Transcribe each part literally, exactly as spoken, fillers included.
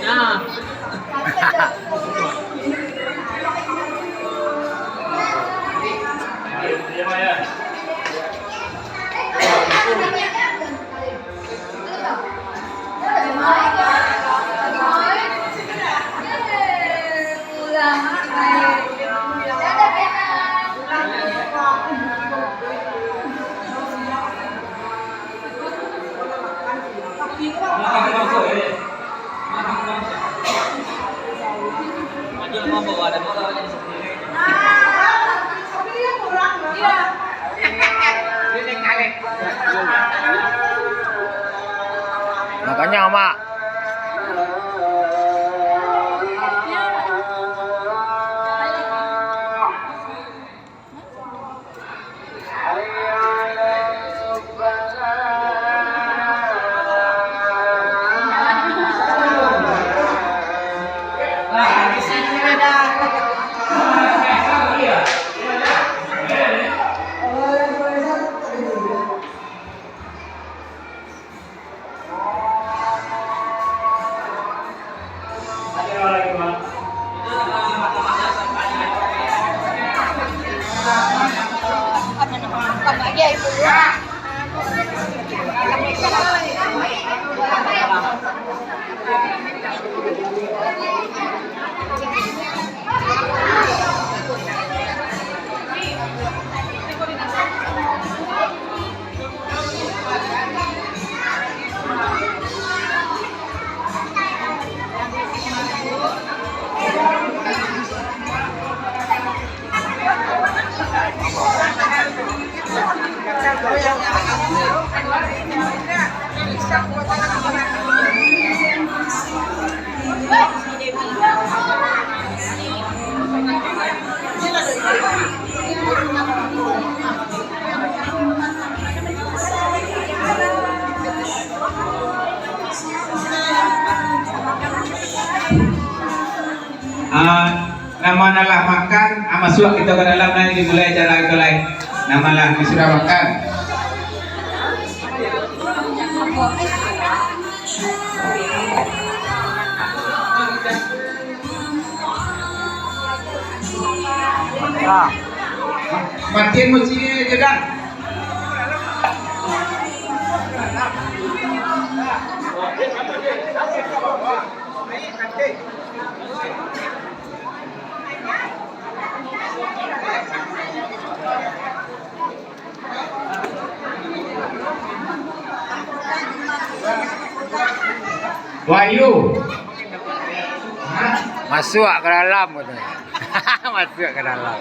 Nah. Makanya, Mak. Ah, nan ma nan lah makan, ah, masuak kito ka dalam, lai dimulai acara kito lai. Nan ma nan sudah makan. Nah. Matiin musiknyo, Jodang. Wahyu. Masuak ka dalam, katonyo. Masuak ka dalam.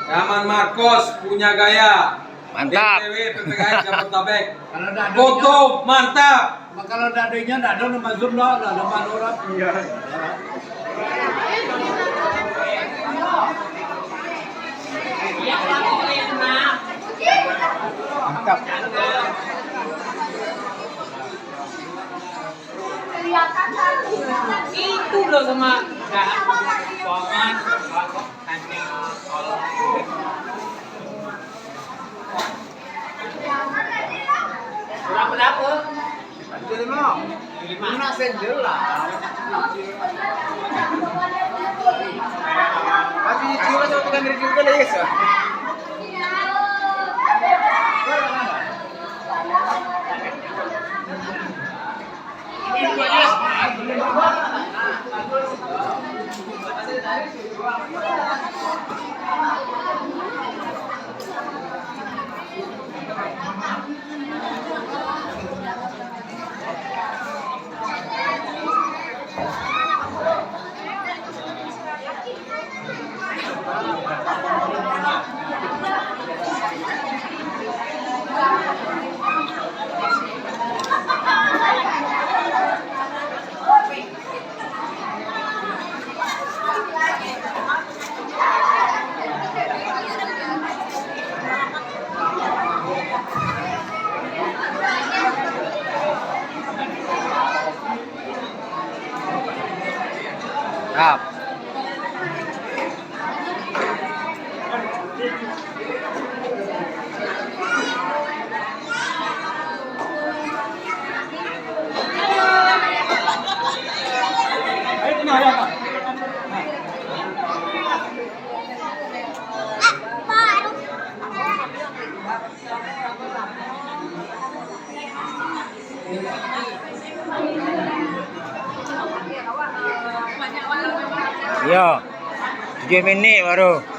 Nyoman Markos punya gaya. Mantap. D P W P P K S Jabodetabek. Kalau dah ada Foto, mantap. Kalau dah ada inyo, dah ada nama Zoom dah, dah ada baru lah. Iya. Mantap. Itu loh sama. Berapa, berapa? Tujuh lima. Tujuh lima. Nak sendal lah. Masih dicium sama tukang review kan, ya, guys? Siap. Iyo, tujuah minik baru.